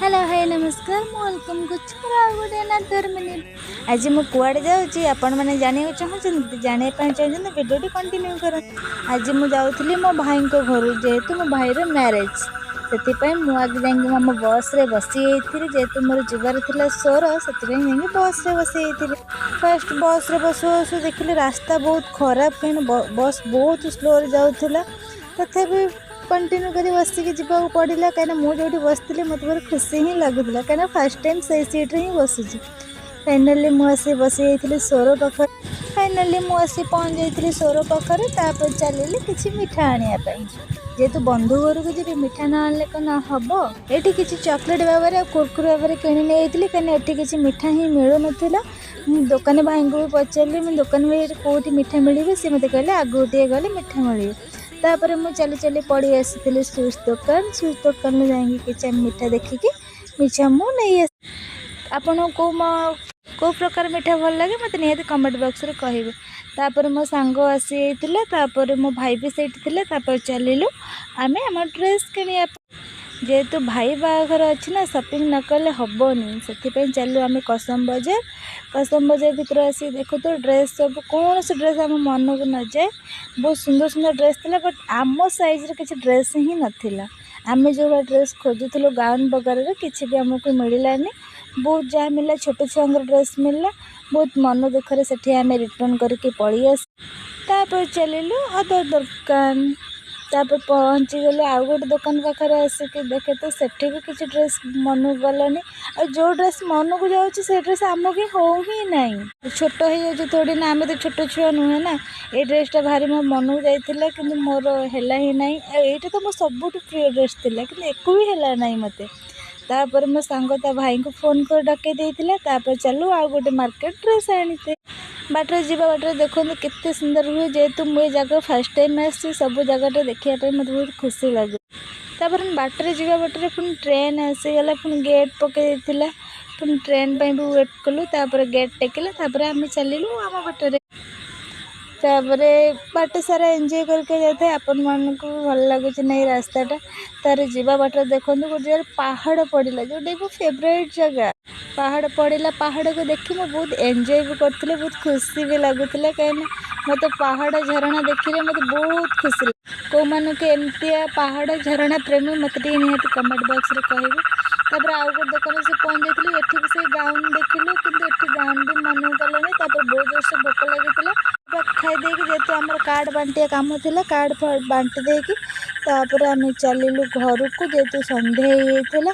Hello, high, ନମସ୍କାର। ମୁଁ welcome କରୁଛି ମୋର ଆଉ ଗୋଟେ ଆନଦର ମିନିଟ୍। ଆଜି ମୁଁ କୁଆଡ଼େ ଯାଉଛି, ଆପଣମାନେ ଜାଣିବାକୁ ଚାହୁଁଛନ୍ତି? ଜାଣିବା ପାଇଁ ଚାହୁଁଛନ୍ତି, ଭିଡ଼ିଓଟି କଣ୍ଟିନ୍ୟୁ କରନ୍ତୁ। ଆଜି ମୁଁ ଯାଉଥିଲି ମୋ ଭାଇଙ୍କ ଘରୁ, ଯେହେତୁ ମୋ ଭାଇର ମ୍ୟାରେଜ୍। ସେଥିପାଇଁ ମୁଁ ଆଗେ ଯାଇକି ଆମ ବସ୍ରେ ବସିଯାଇଥିଲି। ଯେହେତୁ ମୋର ଯିବାର ଥିଲା ସୋର, ସେଥିପାଇଁ ଯାଇକି ବସ୍ରେ ବସିଯାଇଥିଲି। ଫାଷ୍ଟ ବସ୍ରେ ବସୁ ବସୁ ଦେଖିଲି ରାସ୍ତା ବହୁତ ଖରାପ, କାହିଁକିନା ବସ୍ ବହୁତ ସ୍ଲୋରେ ଯାଉଥିଲା। ତଥାପି କଣ୍ଟିନ୍ୟୁ କରି ବସିକି ଯିବାକୁ ପଡ଼ିଲା, କାହିଁକିନା ମୁଁ ଯେଉଁଠି ବସିଥିଲି ମୋତେ ଭାରି ଖୁସି ହିଁ ଲାଗୁଥିଲା, କାହିଁକିନା ଫାଷ୍ଟ ଟାଇମ୍ ସେଇ ସିଟ୍ରେ ହିଁ ବସୁଛି। ଫାଇନାଲି ମୁଁ ଆସି ବସିଯାଇଥିଲି ସୋର ପାଖରେ। ଫାଇନାଲି ମୁଁ ଆସି ପହଞ୍ଚି ଯାଇଥିଲି ସୋର ପାଖରେ। ତାପରେ ଚାଲିଲି କିଛି ମିଠା ଆଣିବା ପାଇଁ। ଯେହେତୁ ବନ୍ଧୁ ଘରକୁ ଯିବି, ମିଠା ନ ଆଣିଲେ କ'ଣ ହେବ? ଏଠି କିଛି ଚକୋଲେଟ୍ ଭାବରେ ଆଉ କୁରକୁରେ ଭାବରେ କିଣି ନେଇଯାଇଥିଲି, କାହିଁକିନା ଏଠି କିଛି ମିଠା ହିଁ ମିଳୁନଥିଲା। ମୁଁ ଦୋକାନୀ ଭାଇଙ୍କୁ ବି ପଚାରିଲି, ମୁଁ ଦୋକାନୀ ଭାଇ, ଏଠି କେଉଁଠି ମିଠା ମିଳିବ? ସେ ମୋତେ କହିଲେ ଆଗକୁ ଟିକେ ଗଲେ ମିଠା ମିଳିବ। ତାପରେ ମୁଁ ଚାଲି ଚାଲି ପଳେଇ ଆସିଥିଲି ସୁଇଟ୍ସ ଦୋକାନ। ସୁଇଟ୍ସ ଦୋକାନରୁ ଯାଇକି କିଛି ମିଠା ଦେଖିକି ମିଠା ମୁଁ ନେଇ ଆସି। ଆପଣଙ୍କୁ କେଉଁ ପ୍ରକାର ମିଠା ଭଲ ଲାଗେ, ମୋତେ ନିହାତି କମେଣ୍ଟ ବକ୍ସରେ କହିବେ। ତାପରେ ମୋ ସାଙ୍ଗ ଆସିଯାଇଥିଲା, ତାପରେ ମୋ ଭାଇ ବି ସେଇଠି ଥିଲା। ତାପରେ ଚାଲିଲୁ ଆମେ ଆମ ଡ୍ରେସ୍ କିଣିବା ପାଇଁ। ଯେହେତୁ ଭାଇ ବାହାଘର ଅଛି ନା, ସପିଂ ନ କଲେ ହେବନି। ସେଥିପାଇଁ ଚାଲିଲୁ ଆମେ କସମ ବଜାର। କସମ ବଜାର ଭିତରେ ଆସିକି ଦେଖୁ ତ ଡ୍ରେସ୍ ସବୁ, କୌଣସି ଡ୍ରେସ୍ ଆମ ମନକୁ ନଯାଏ। ବହୁତ ସୁନ୍ଦର ସୁନ୍ଦର ଡ୍ରେସ୍ ଥିଲା, ବଟ୍ ଆମ ସାଇଜ୍ର କିଛି ଡ୍ରେସ୍ ହିଁ ନଥିଲା। ଆମେ ଯେଉଁଭଳିଆ ଡ୍ରେସ୍ ଖୋଜୁଥିଲୁ, ଗାଉନ୍ ବଗେରାରେ କିଛି ବି ଆମକୁ ମିଳିଲାନି। ବହୁତ ଯାହା ମିଳିଲା, ଛୋଟ ଛୁଆଙ୍କର ଡ୍ରେସ୍ ମିଳିଲା। ବହୁତ ମନ ଦୁଃଖରେ ସେଠି ଆମେ ରିଟର୍ଣ୍ଣ କରିକି ପଳେଇ ଆସି, ତାପରେ ଚାଲିଲୁ ଅଦର ଦୋକାନ। ତାପରେ ପହଞ୍ଚିଗଲୁ ଆଉ ଗୋଟେ ଦୋକାନ ପାଖରେ। ଆସିକି ଦେଖେ ତ ସେଠି ବି କିଛି ଡ୍ରେସ୍ ମନକୁ ଗଲାନି। ଆଉ ଯେଉଁ ଡ୍ରେସ୍ ମନକୁ ଯାଉଛି, ସେ ଡ୍ରେସ୍ ଆମକୁ ହଉ ହିଁ ନାହିଁ, ଛୋଟ ହେଇଯାଉଛି ଥୋଡ଼ି ନା। ଆମେ ତ ଛୋଟ ଛୁଆ ନୁହେଁ ନା। ଏଇ ଡ୍ରେସ୍ଟା ଭାରି ମୋ ମନକୁ ଯାଇଥିଲା, କିନ୍ତୁ ମୋର ହେଲା ହିଁ ନାହିଁ। ଆଉ ଏଇଟା ତ ମୋ ସବୁଠୁ ପ୍ରିୟ ଡ୍ରେସ୍ ଥିଲା, କିନ୍ତୁ ଏକୁ ବି ହେଲା ନାହିଁ ମୋତେ। ତାପରେ ମୋ ସାଙ୍ଗ ତା ଭାଇଙ୍କୁ ଫୋନ୍ କରି ଡକେଇ ଦେଇଥିଲା। ତାପରେ ଚାଲୁ ଆଉ ଗୋଟେ ମାର୍କେଟ ଡ୍ରେସ୍ ଆଣିତେ। ବାଟରେ ଯିବା ବାଟରେ ଦେଖନ୍ତୁ କେତେ ସୁନ୍ଦର ହୁଏ। ଯେହେତୁ ମୁଁ ଏ ଜାଗା ଫାର୍ଷ୍ଟ ଟାଇମ୍ ଆସିଛି, ସବୁ ଜାଗାଟା ଦେଖିବା ପାଇଁ ମୋତେ ବହୁତ ଖୁସି ଲାଗେ। ତାପରେ ବାଟରେ ଯିବା ବାଟରେ ପୁଣି ଟ୍ରେନ୍ ଆସିଗଲା। ପୁଣି ଗେଟ୍ ପକାଇ ଦେଇଥିଲା। ପୁଣି ଟ୍ରେନ୍ ପାଇଁ ବି ୱେଟ୍ କଲୁ। ତାପରେ ଗେଟ୍ ଟେକିଲା, ତାପରେ ଆମେ ଚାଲିଲୁ ଆମ ବାଟରେ। ତାପରେ ବାଟ ସାରା ଏନ୍ଜୟ କରିକି ଯାଇଥାଏ। ଆପଣମାନଙ୍କୁ ବି ଭଲ ଲାଗୁଛି ନା ଏଇ ରାସ୍ତାଟା? ତାର ଯିବା ବାଟରେ ଦେଖନ୍ତୁ, ଗୋଟେ ଜାଗାରେ ପାହାଡ଼ ପଡ଼ିଲା, ଯେଉଁଟାକି ମୋ ଫେଭରାଇଟ୍ ଜାଗା। ପାହାଡ଼ ପଡ଼ିଲା, ପାହାଡ଼କୁ ଦେଖି ମୁଁ ବହୁତ ଏନ୍ଜୟ ବି କରିଥିଲି, ବହୁତ ଖୁସି ବି ଲାଗୁଥିଲା, କାହିଁକିନା ମୋତେ ପାହାଡ଼ ଝରଣା ଦେଖିଲେ ମୋତେ ବହୁତ ଖୁସି ଲାଗେ। କେଉଁମାନଙ୍କୁ ଏମିତିଆ ପାହାଡ଼ ଝରଣା ପ୍ରେମୀ, ମୋତେ ଟିକେ ନିହାତି କମେଣ୍ଟ ବକ୍ସରେ କହିବେ। ତାପରେ ଆଉ ଗୋଟେ ଦୋକାନରେ ସେ ପହଞ୍ଚି ଯାଇଥିଲି। ଏଠି ବି ସେଇ ଗାଉନ୍ ଦେଖିଲୁ, କିନ୍ତୁ ଏଠି ଗାଉନ୍ ବି ମନକୁ ଗଲାନି। ତାପରେ ବହୁତ ଜୋରସେ ଭୋକ ଲାଗିଥିଲା। ଖାଇ ଦେଇକି, ଯେହେତୁ ଆମର କାର୍ଡ଼ ବାଣ୍ଟିବା କାମ ଥିଲା, କାର୍ଡ଼ ଫାର୍ଡ଼ ବାଣ୍ଟି ଦେଇକି ତାପରେ ଆମେ ଚାଲିଲୁ ଘରକୁ, ଯେହେତୁ ସନ୍ଧ୍ୟା ହେଇଯାଇଥିଲା।